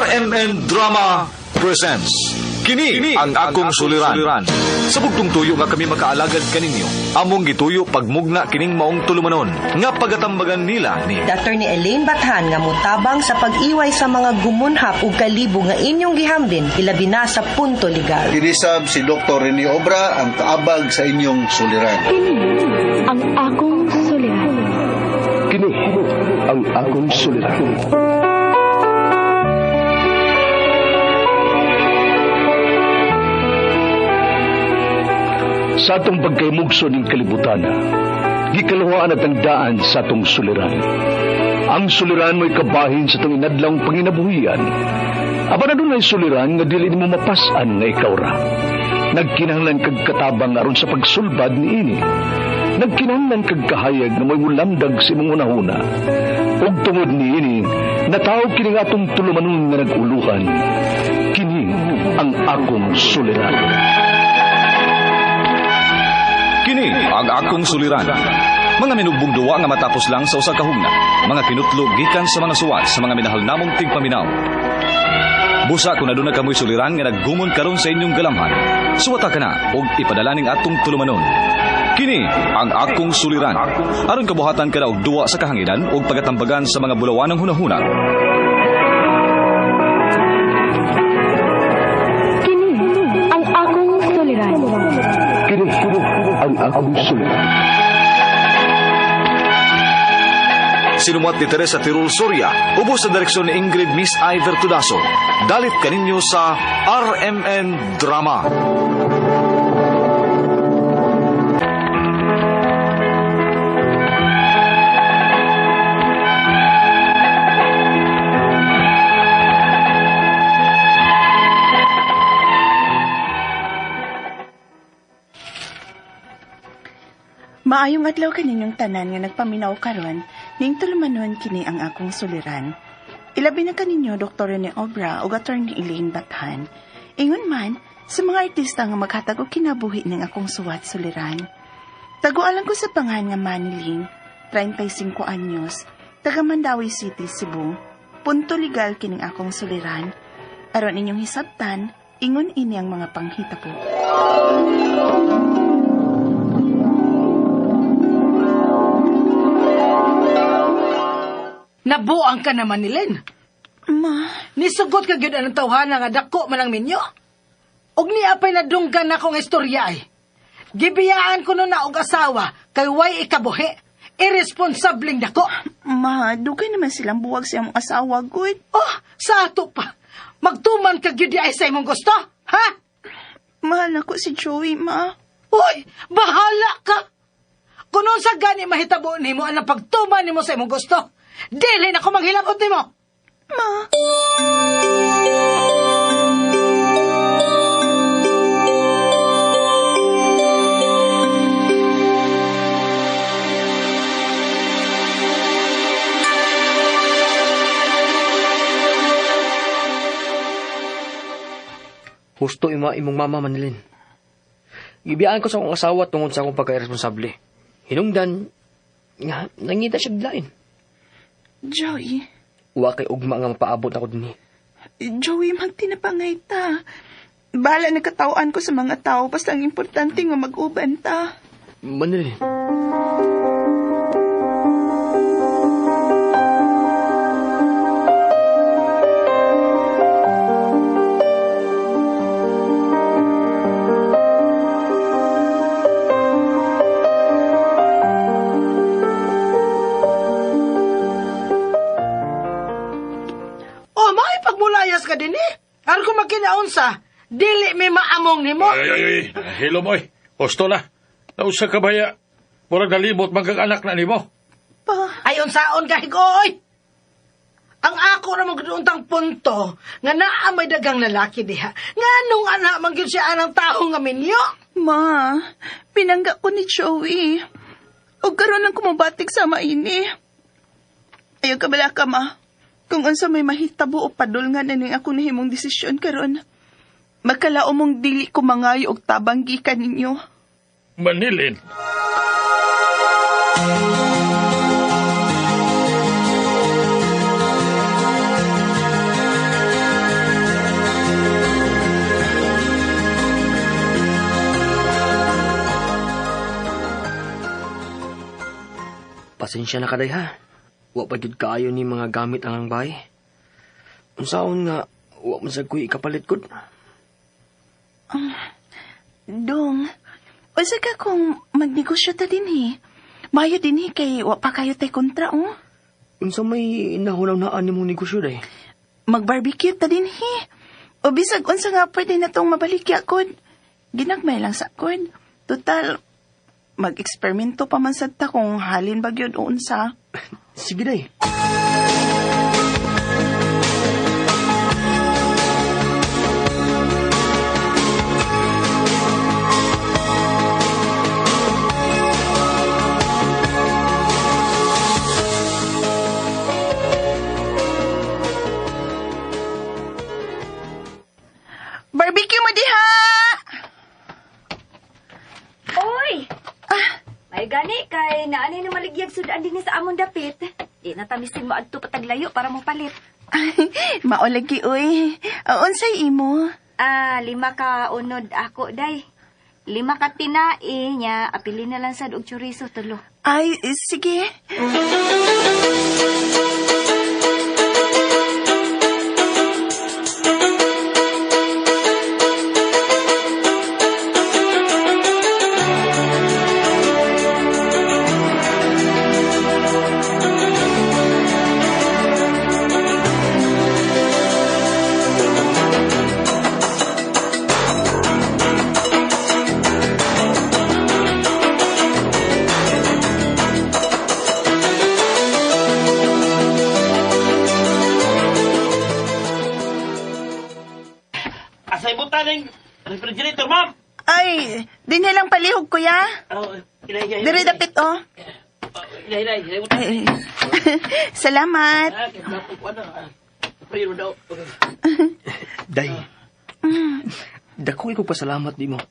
RMN Drama presents Kini ang akong suliran. Sa bugtong tuyo nga kami makaalagad kaninyo, among gituyo pagmugna kining maong tulumanon nga pagatambagan nila ni Attorney Elaine Bathan nga motabang sa pag-iway sa mga gumunhap ug kalibo nga inyong gihambin ilabi na sa punto legal. Kinisab si Dr. Rene Obra ang kaabag sa inyong suliran. Kini ang akong suliran. Kini ang akong suliran. Sa atong pagkaymugso ning kalibutan, gikaluhaan at ang daan sa atong suliran. Ang suliran mo'y kabahin sa atong inadlawng panginabuhian. Apan adunay suliran nga dili nimo mapas-an nga ikaw ra. Nagkinahanglan kag katabang aron sa pagsulbad niini. Nagkinahanglan kag kahayag nga mo'y mulamdag sa imong hunahuna. Ug tungod niini, nataw kini nga atong tulumanon nga nag-uluhan. Kini ang akong suliran. Kini ang akong suliran. Mga minugbong duwa nga matapos lang sa usa ka hugna. Mga kinutlo gikan sa mga suwat sa mga minahal namong tigpaminaw. Busa kung aduna kamoy suliran nga naggumon karon sa inyong galamhan, suwata ka na og ipadala ning atong tulumanon. Kini ang akong suliran. Aron kabuhatan ka na og duwa sa kahanginan og pagatambagan sa mga bulawanang hunahuna. Kini ang akong suliran. Kini ang akong suliran. Sinumuat ni Teresa Tirul Soria, ubos sa direksyon ni Ingrid Miss Iver Tudaso. Dalit kaninyo sa RMN Drama. Maayong adlaw kaninyong tanan nga nagpaminaw karon ning tulumanon kini ang akong suliran. Ilabi na kaninyo Dr. Rene Obra ug Attorney Elaine Bathan. Ingon man sa mga artista nga maghatag og kinabuhi ning akong suwat suliran. Tagualan ko sa pangan nga Maniling, 35 anyos, taga Mandaue City, Cebu. Punto legal kining akong suliran. Aron inyong hisabtan, ingon ini ang mga panghitabo. Nabuang ka naman ni Len. Ma, Nisugot ka gyud anang tawhana nga dako man ang minyo. Og niapay nadunggan akong istorya ay. Gibiyaan ko nun na og asawa kay way ikabuhi. Irresponsableng dako. Ma, dugay naman silang buwag sa imong asawa, good. Oh, sa ato pa. Magtuman ka gyud ay sa imong gusto, ha? Mahal na ko si Joey, ma. Uy, bahala ka. Kung unsa gani mahitabo nimo ang pagtuman nimo sa imong gusto, dili na ko manghilabot nimo. Ma. Husto ima imong mama Manilin. Gibiyaan ko sa akong asawa tungod sa akong pagka-irresponsable. Hinungdan nga nangita siya lain. Joey, Wa kay ugma nga mapaabot ako dinhi. Joey, magtinapangay ta. Bahala na katawaan ko sa mga tao, basta ang importante nga mag-uban ta. Manilin. Oh, maipagmulayas ka din eh. Aron kung magkinaunsa, dili may maamong nimo. Ay, ay, ay. Hello, moy. Husto na. Nausa ka baya. Murag nalimot magkag-anak na nimo. Pa, Ay, unsaon ka higoy. Ang ako ra magduuntang punto nga naa may dagang lalaki diha. Nga nung anak man gyud siya anang tawo nga minyo. ma, pinangga ko ni Joey. O karon lang kumubatik sa maini. Ayaw ka bala ka, ma. Kung unsa may mahitabo o padulngan na ning ako nahimong desisyon karon. Magkalao mong dili ko mangayo og tabang gikan ninyo. Manilin. Pasensya na kaday ha. Wa pa gyud kaayo ni mga gamit ang bahay. Unsaon nga wa man sad ko'y ikapalit gud. Dong, unsa ka kung magnegosyo ta dinhi? Mayo dinhi kay wa pa kayo tay kontra, oh. Unsa may nahunaw-naan nimong negosyo day? Mag-barbecue ta dinhi. O bisag unsa nga pwede na tong mabaligya kod. Ginagmay lang sa kod. Total, mag-eksperimento pa man sad ta kung halin ba gyud o unsa. Sige day. Barbecue mo diha! Oy! May gani kay naanay na maligyag sudan din sa among dapit. Di na tamisin mo adto pataglayo para mo palit. Maolagi uy. Unsay imo? Ah, 5 ka unod ako day. 5 ka tinae nya, apili na lang sad og chorizo tulo. Ay, sige. Asay buta ng refrigerator, ma'am. Ay, dinhi lang palihog kuya. Oh, ilay, Diri dapit oh. Ilay, ilay, ilay, buta. Ay, salamat. Ah, kaya dapat ko ano. Preno daw. Day. Dako ko pasalamat di mo.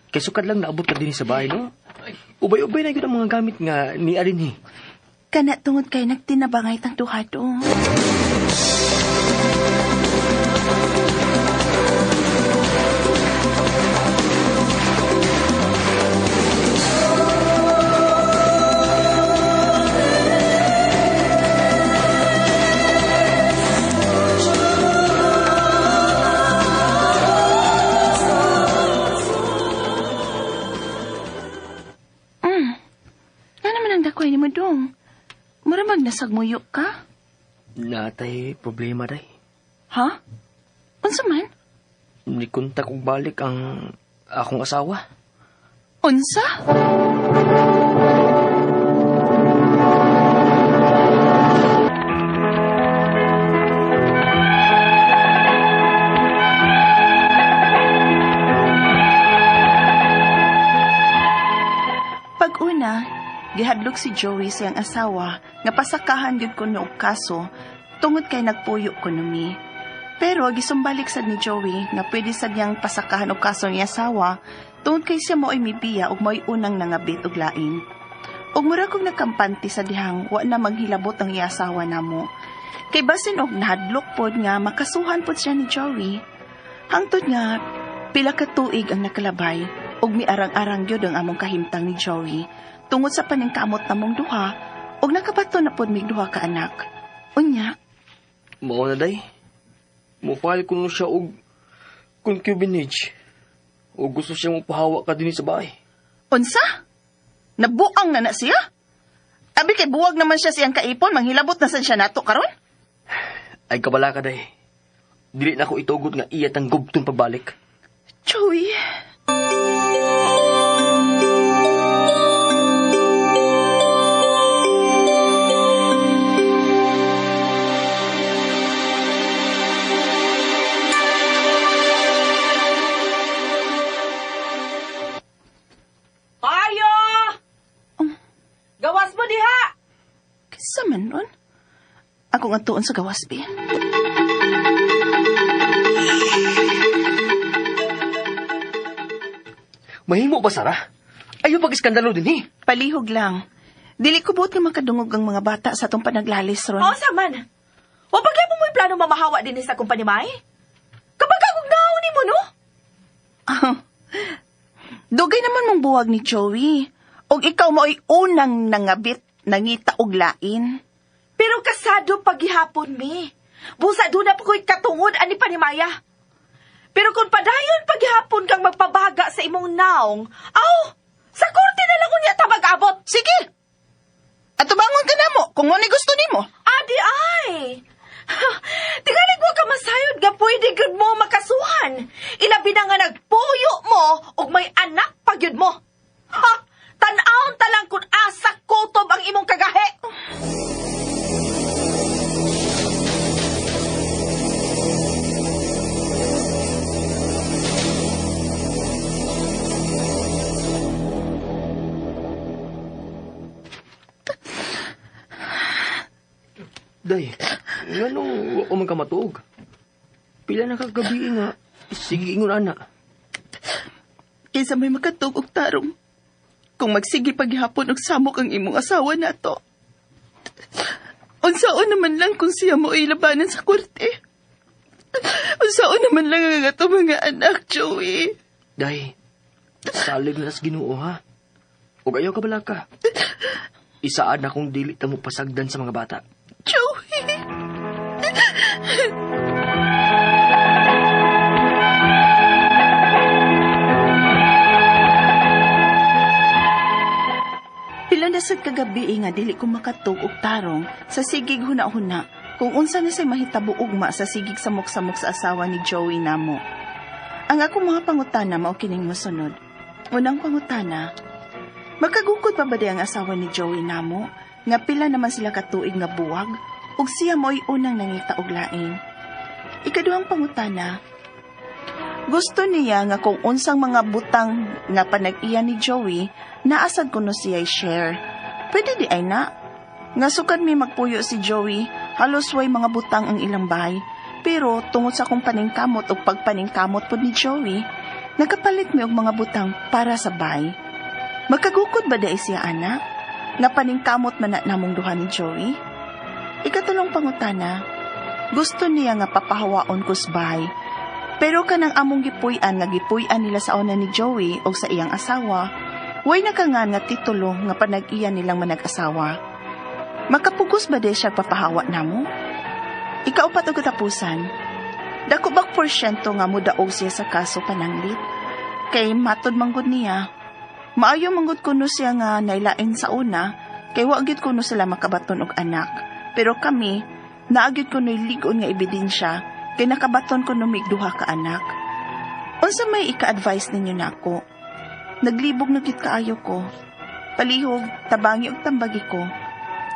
Kay sukad lang naabot ka dinhi sa bahay, no? Ubay-ubay na gyud ang mga gamit nga ni dinhi. Kana tungod kay nagtinabangay tang duha do. Nga naman ang dakoy ni mo dong. Mura magnasagmuyo ka? Natay problema day. Ha? Unsa man? Nikontak og balik ang akong asawa. Unsa? Pag-una, gihadlok si Joey sa iyang asawa nga pasakahan gyud kuno og kaso tungod kay nagpuyo kuno mi. Pero gisumbalik sad ni Joey nga pwede sad niyang pasakahan og kaso ang iyang asawa tungod kay siya mao'y mibiya ug mao'y unang nangabit og lain. Ug mura kog nagkampante sa dihang wa na manghilabot ang iyang asawa namo. Kay basin og nahadlok pod nga makasuhan pod siya ni Joey. Hangtod nga pila ka tuig ang nakalabay ug miarang-arang gyud ang among kahimtang ni Joey tungod sa paningkamot namong duha ug nakabato na pod mig duha ka anak. Unya, Mao na day. Mo-file kuno siya og concubinage. O gusto siya mo pahawa ka dinhi sa bahay. Unsa? Nabuang na na siya? Abi kay buwag naman siya siyang kaipon, manghilabot na sad siya nato karon? Ay kabala ka day. Dili na ako itugot nga iya tang gubton pagbalik. Joey. Ayo! Gawas mo diha! Kinsa man nun? Ako nga tuon sa gawas, bi. Mahimo ba, Sarah? Ayaw pag-iskandalo din, eh. Palihog lang. Dili ko buot nga makadungog ang mga bata sa atong panaglalis ron. Oo, saman. Wa pagyapon mo'y plano mamahawa din sa kumpanya, May? Kapag kagog naon ni mo, no? Dugay naman mong buwag ni Joey. Og ikaw mo'y unang nangabit. nangita og lain. Pero kasado paghihapon mi. Busa doon na pa ko'y katungod ani Panimaya. Pero kung padayon paghihapon kang magpabaga sa imong naong, aw, sa korte na lang unya ta mag-abot. Sige. Atubangon ka na mo kung mo ni gusto nimo. Adi ay. Tingalig mo ka masayod nga pwede gud mo makasuhan. Ilabi na nga nagpuyo mo ug may anak pa gyud mo. Ha! Tan-awon ta lang kung asa kutob ang imong kagahe. Day, nganong wa ko man ka matuog? Pila na kagabi nga, sige ingon ana. Kaysa may makatug og tarong. Kung magsige paghihapon og samok ang imong asawa nato. Unsaon naman lang kung siya mo ay labanan sa korte. Unsaon naman lang ang ato mga anak, Joey. Day, salig na sa Ginoo ha. Ug ayaw ka balaka. Isaad na kung dili ta mo pasagdan sa mga bata. Joey! Pila na sad kagabi nga dili ko makatug og tarong sa sigig huna-huna kung unsa na say mahitabo ugma sa sigig samok-samok sa asawa ni Joey namo. Ang akong mga pangutana mao kining mosunod. Unang pangutana, makagukod pa ba di ang asawa ni Joey namo nga pila naman sila katuig nga buwag ug siya mo'y unang nangita og lain? Ikaduhang pangutana, gusto niya nga kung unsang mga butang nga panag-iya ni Joey, naasad kuno siya share. Pwede di ay na. Nga sukad mi magpuyo si Joey, halos way mga butang ang ilang bahay. Pero tungod sa akong paningkamot o pagpaningkamot pod ni Joey, nakapalit mi og mga butang para sa bahay. Magkagukod ba di siya, ana? Nga paningkamot man na namong duha ni Joey? Ikatulong pangutana, gusto niya nga papahawaon ko sa bahay. Pero kanang among gipuy-an nga gipuy-an nila sa una ni Joey o sa iyang asawa, way nakangan nga titulo nga panag-iya nilang manag-asawa. Makapugos ba di siya papahawa namo? Ikaupat og katapusan, dako bag porsyento nga mudaog siya sa kaso pananglit? Kay matod manggod niya, maayo manggod kuno siya nga nailain sa una, kay wa gyud kuno sila makabaton og anak. Pero kami, naa gyud kuno'y lig-on nga ebidensya, kay nakabaton kuno mig duha ka anak. Unsa may ika-advise ninyo nako? Naglibog na gyud kaayo ko. Palihog, tabangi og tambagi ko.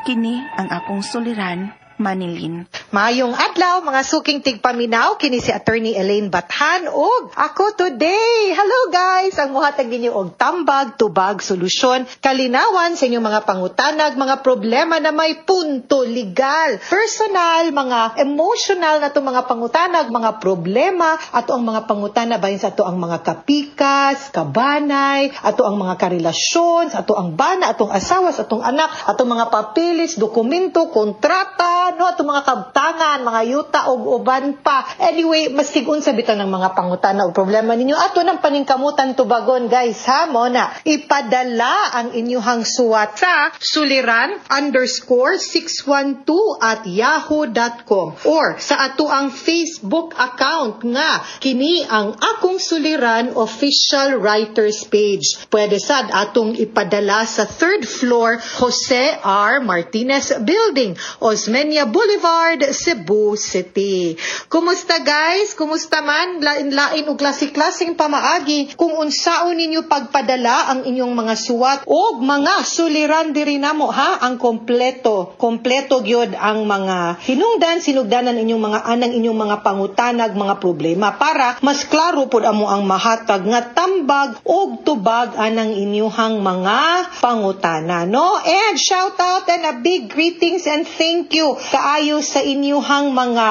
Kini ang akong suliran, Manilin. Mayong adlaw mga suking tigpaminaw, kini si Attorney Elaine Bathan og ako today. Hello guys, ang muhatag ninyo og tambag, tubag, solusyon, kalinawan sa inyong mga pangutanag, mga problema na may punto legal, personal, mga emotional na itong mga pangutanag, mga problema, ato ang mga pangutana bahin sa ato ang mga kapikas, kabanay, ato ang mga karelasyon, sa ato ang bana, atong asawa, sa atong anak, atong mga papeles, dokumento, kontrata, no, atong mga kabtangan, mga yuta og uban pa. Anyway, masig unsa bitaw ng mga pangutana o problema ninyo, ato nang paningkamutan tubagon guys ha, mo na ipadala ang inyuhang suwat sa suliran_612@yahoo.com or sa ato ang Facebook account nga kini ang Akong Suliran Official Writers Page. Pwede sad atong ipadala sa 3rd floor Jose R. Martinez Building, Osmeña Boulevard, Cebu City. Kumusta guys? Kumusta man? Lain-lain og klase-klaseng pamaagi kung unsaon ninyo pagpadala ang inyong mga suwat og mga suliran diri namo ha, ang kompleto. Kompleto gyud ang mga hinungdan, sinugdanan inyong mga anang inyong mga pangutanag, mga problema para mas klaro pud amo ang mahatag nga tambag og tubag anang inyuhang mga pangutana, no? And shout out and a big greetings and thank you kaayo sa inyuhang mga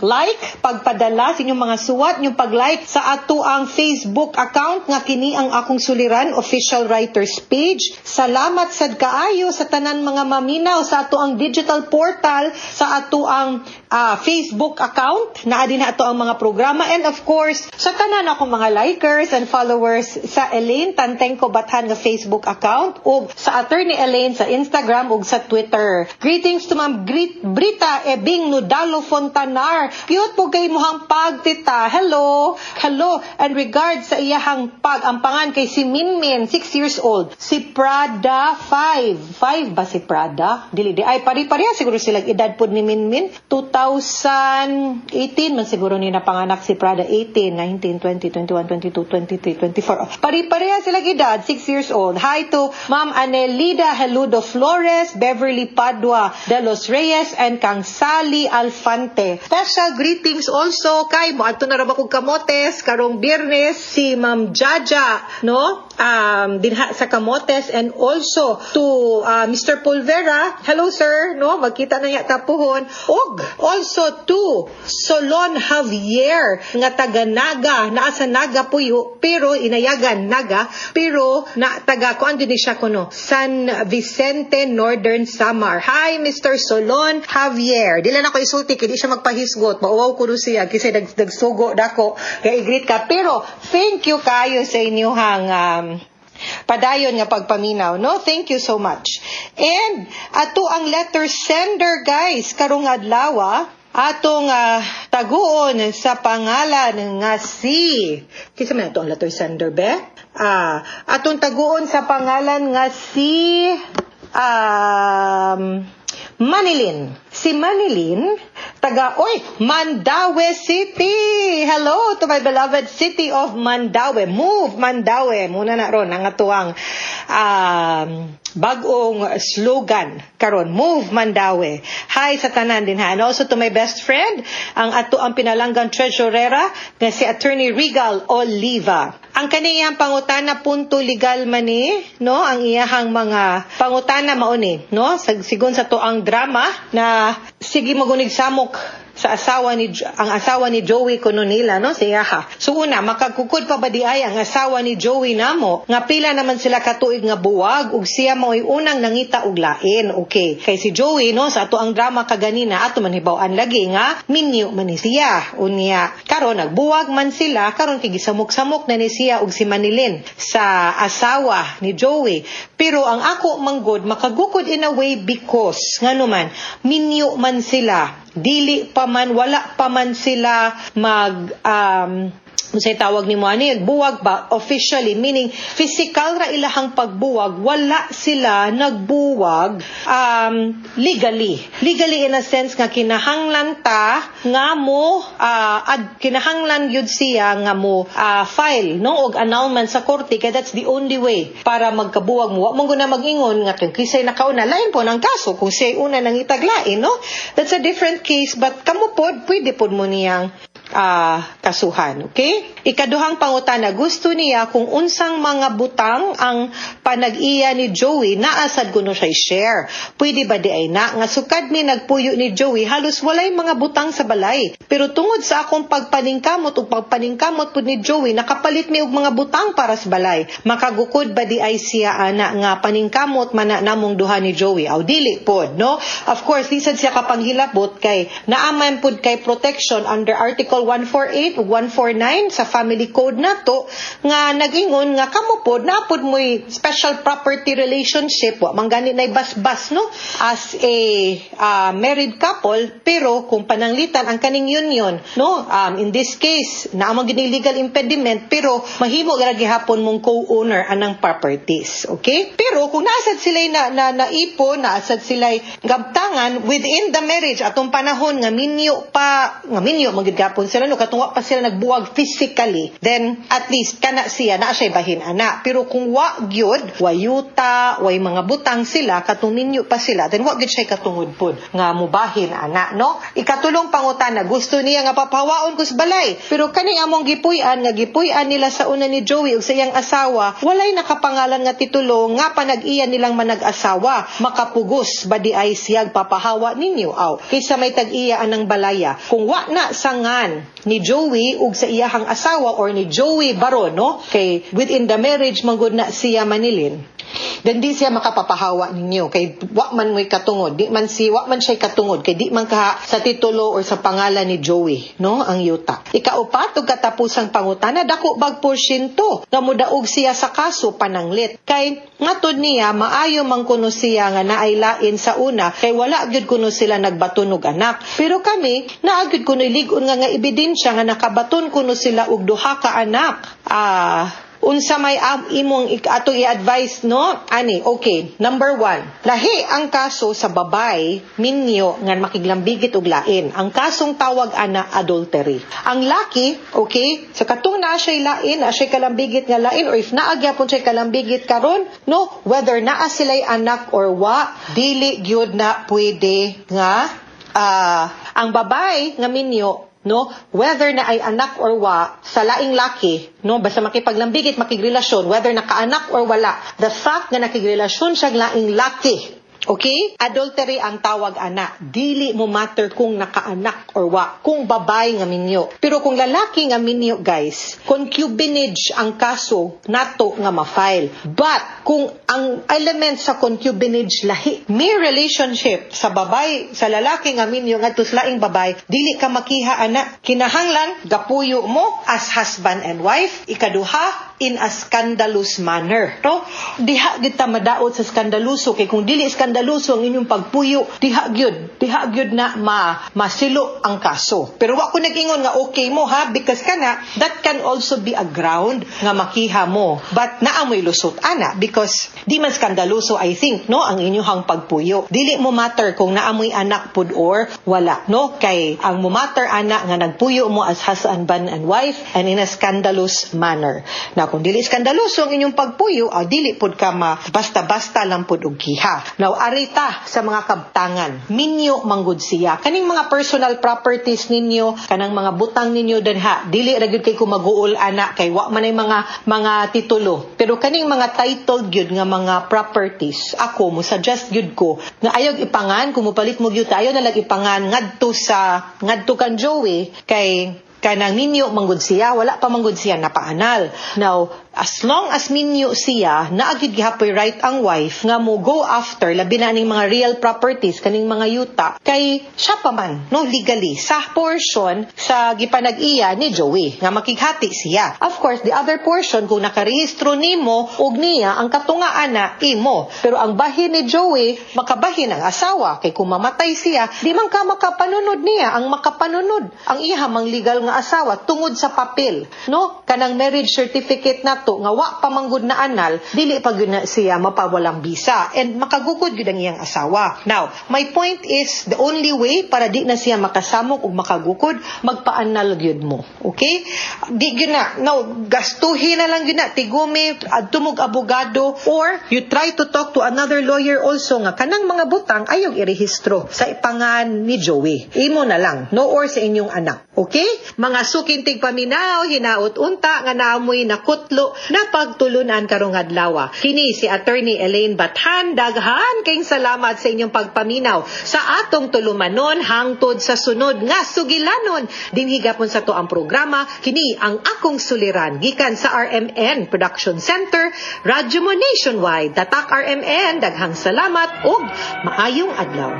like, pagpadala sa inyong mga suwat, inyong pag-like sa ato ang Facebook account nga kini ang Akong Suliran Official Writers Page. Salamat sad kaayo sa tanan mga maminaw sa ato ang digital portal, sa ato ang Facebook account. Naa din ato ang mga programa and of course sa tanan akong mga likers and followers sa Elaine Tantengco Bathan nga Facebook account ug sa Attorney Elaine sa Instagram ug sa Twitter. Greetings to Ma'am Brita Ebing Nudalo Fontanar. Cute po kay muhang pagtita. Hello. Hello and regards sa iyahang pag-ampangan kay si Minmin, 6 years old. Si Prada, 5. 5 ba si Prada? Dili di ay pari-pareha siguro sila edad pod ni Minmin. 2018 man siguro ni napanganak si Prada. 18, 19, 20, 21, 22, 23, 24. Oh, pari-pareha sila edad, 6 years old. Hi to Ma'am Anelida Heludo Flores, Beverly Padua de los Reyes, and kang Sally Alfante. Special greetings also kay mo adto na ra ba kog Camotes karong Biyernes, si Ma'am Jaja, no? Dinha sa Camotes and also to Mr. Pulvera. Hello, sir, no? Magkita na ya tapuhon. Og also to Solon Javier nga taga Naga, naa sa Naga puyo pero inayagan Naga pero na taga kuan din siya kuno San Vicente, Northern Samar. Hi, Mr. Solon Javier. Dili na ko isulti kay di siya magpahisgot. Mauwaw ko siya kasi nagsugo dako kay i-greet ka. Pero thank you kayo sa inyong padayon nga pagpaminaw, no? Thank you so much. And ato ang letter sender, guys, karong adlaw, atong taguon sa pangalan nga si, kinsa man ato ang letter sender be? Atong taguon sa pangalan nga si Manilin. Si Manilin, taga, oy, Mandaue City! Hello to my beloved city of Mandaue. Move, Mandaue! Muna na ron ang atuang bag-ong slogan karon, Move Mandaue. Hi sa tanan din ha. And also to my best friend, ang ato ang pinalanggang treasurera nga si Attorney Regal Oliva. Ang kaniyang pangutana punto legal man ni, no? Ang iyahang mga pangutana mao ni, no? Sigon sa to ang drama na sige magunig samok sa asawa ni ang asawa ni Joey kuno nila, no, siya ha. So una, makagukod pa ba di ay ang asawa ni Joey namo nga pila naman sila katuig nga buwag ug siya mao'y unang nangita og lain? Okay. Kay si Joey, no, sa ato ang drama kaganina, ato man hibaw-an lagi nga minyo man ni siya. Unya karon nagbuwag man sila, karon kay gisamok-samok na ni siya og si Manilin sa asawa ni Joey. Pero ang ako manggod, makagukod in a way because ngano man minyo man sila, dili pa man, wala pa man sila mag unsay tawag ni mo ani, buwag ba officially, meaning physical ra ilahang pagbuwag, wala sila nagbuwag legally, legally in a sense nga kinahanglan ta nga mo kinahanglan gyud siya nga mo file, no, og annulment sa korte kay that's the only way para magkabuwag mo. Wa mo guna mag-ingon nga kung kisay nakauna, lain po ng kaso kung siya una nang itaglain, no? That's a different case, but kamo pod pwede pod mo niyang kasuhan. Okay? Ikaduhang pangutana, gusto niya kung unsang mga butang ang panag-iya ni Joey, naasad kuno siya share. Pwede ba di ay na nga sukad mi nagpuyo ni Joey, halos walay mga butang sa balay. Pero tungod sa akong pagpaningkamot ug pagpaningkamot pud ni Joey, nakapalit mi og mga butang para sa balay. Makagukod ba di ay siya ana nga paningkamot man na namong duha ni Joey? Aw, dili pod, no? Of course, di sad siya kapanghilabot kay naaman pud kay protection under Article 148 ug 149 sa Family Code nato nga nagingon nga kamo pod naa pod mo'y special property relationship, wa man gani nay basbas, no, as a married couple. Pero kung pananglitan ang kaning union, no, in this case naa man gini legal impediment, pero mahimo ra gihapon mong co-owner anang properties, okay? Pero kung naasad sila na naipon, naasad sila gabtangan within the marriage atong panahon nga minyo pa, nga minyo man gyud gapon sila, no, katong wa pa sila nagbuwag physically, then at least kana siya naa siya bahin ana. Pero kung wa gyud, way yuta, way mga butang sila katong minyo pa sila, then wa gyud siya katungod pod nga mubahin ana, no? Ikatulong pangutana, gusto niya nga papawaon ko sa balay, pero kani among gipuy-an nga gipuy-an nila sa una ni Joey ug sa iyang asawa, walay nakapangalan nga titulo nga panag-iya nilang manag-asawa. Makapugos ba di ay siyag papahawa ninyo? Aw, kaysa may tag-iya anang balaya? Kung wa na sangan ni Joey ug sa iyahang asawa or ni Joey baron, no, kay within the marriage manggod na siya, Manilin. Then di siya makapapahawa ninyo kay wa man mo'y katungod, di man si wa man siya katungod kay di man ka sa titulo or sa pangalan ni Joey, no, ang yuta. Ikaupat ug katapusang pangutana, dako bag porsyento nga modaog siya sa kaso pananglit? Kay ngatod niya maayo man kuno siya nga naay lain sa una kay wala gyud kuno sila nagbaton og anak. Pero kami naa gyud kuno lig-on nga nga ebidensya nga nakabaton kuno sila og duha ka anak. Unsa may imong atong i-advise, no, ani? Okay, number one, lahi ang kaso sa babay minyo nga makiglambigit og lain. Ang kasong tawag ana, adultery. Ang laki, okay, sa katong naa siya lain, naa siya kalambigit nga lain, or if naa gyapon siya kalambigit karon, no, whether naa sila'y anak or wa, dili gyud na pwede nga ang babay nga minyo, no, whether na ay anak or wa sa laing laki, no, basta makipaglambigit, makigrelasyon, whether nakaanak or wala, the fact nga nakigrelasyon siya laing laki, okay? Adultery ang tawag ana. Dili mo matter kung nakaanak or wa. Kung babay nga minyo. Pero kung lalaki nga minyo, guys, concubinage ang kaso nato nga ma-file. But kung ang element sa concubinage lahi, may relationship sa babay, sa lalaki nga minyo ngadto sa laing babay, dili ka makiha ana. Kinahanglan gapuyo mo as husband and wife. Ikaduha, in a scandalous manner. No? Diha gyud ta madaot sa skandaluso kay kung dili skandaluso ang inyong pagpuyo, diha gyud na masilo ang kaso. Pero wa ko nag-ingon nga okay mo ha, because kana that can also be a ground nga makiha mo. But naa mo'y lusot ana because di man skandaluso, I think, no, ang inyong pagpuyo. Dili mo matter kung naa mo'y anak pud or wala, no, kay ang mo matter ana nga nagpuyo mo as husband and wife and in a scandalous manner. Na kung dili skandaluso ang inyong pagpuyo, dili pud ka ma basta-basta lang pud og kiha. Now, arita sa mga kabtangan. Minyo manggod siya. Kaning mga personal properties ninyo, kanang mga butang ninyo danha, dili ra gyud kay kumaguol ana kay wa man ay mga titulo. Pero kaning mga titled gyud nga mga properties, ako mo suggest gyud ko nga ayaw ipangan. Kung mopalit mo gyud, ayaw na lang ipangan ngadto kan Joey kay kanang minyo manggod siya, wala pa manggod siya napaanal. Now, as long as minyo siya, naa gyud gihapoy right ang wife nga mo go after labi na ning mga real properties, kaning mga yuta, kay siya pa man, no, legally sa portion sa gipanag-iya ni Joey nga makighati siya. Of course, the other portion, kung nakarehistro nimo og niya ang katungaan na imo. Pero ang bahin ni Joey, makabahin ang asawa kay kung mamatay siya, di man ka makapanunod niya. Ang makapanunod ang iya mang legal nga asawa tungod sa papel, no, kanang marriage certificate nato nga wa pa manggod na anal, dili pa gyud na siya mapawalang bisa and makagukod gyud ang iyang asawa. Now, my point is, the only way para di na siya makasamok ug makagukod, magpaanal gyud mo. Okay, di gyud na, no, gastuhin na lang gyud na tigumi adto mog abogado or you try to talk to another lawyer also nga kanang mga butang ayaw irehistro sa ipangan ni Joey, imo na lang, no, or sa inyong anak. Okay, mga suking tigpaminaw, hinaot unta nga naamoy nakutlo na pagtulunan karong adlaw. Kini si Attorney Elaine Bathan. Daghan kayong salamat sa inyong pagpaminaw sa atong tulumanon. Hangtod sa sunod nga sugilanon dinhi gapon sa to ang programa, kini ang Akong Suliran, gikan sa RMN Production Center, Radyo Mo Nationwide. Tatak RMN, daghang salamat ug maayong adlaw.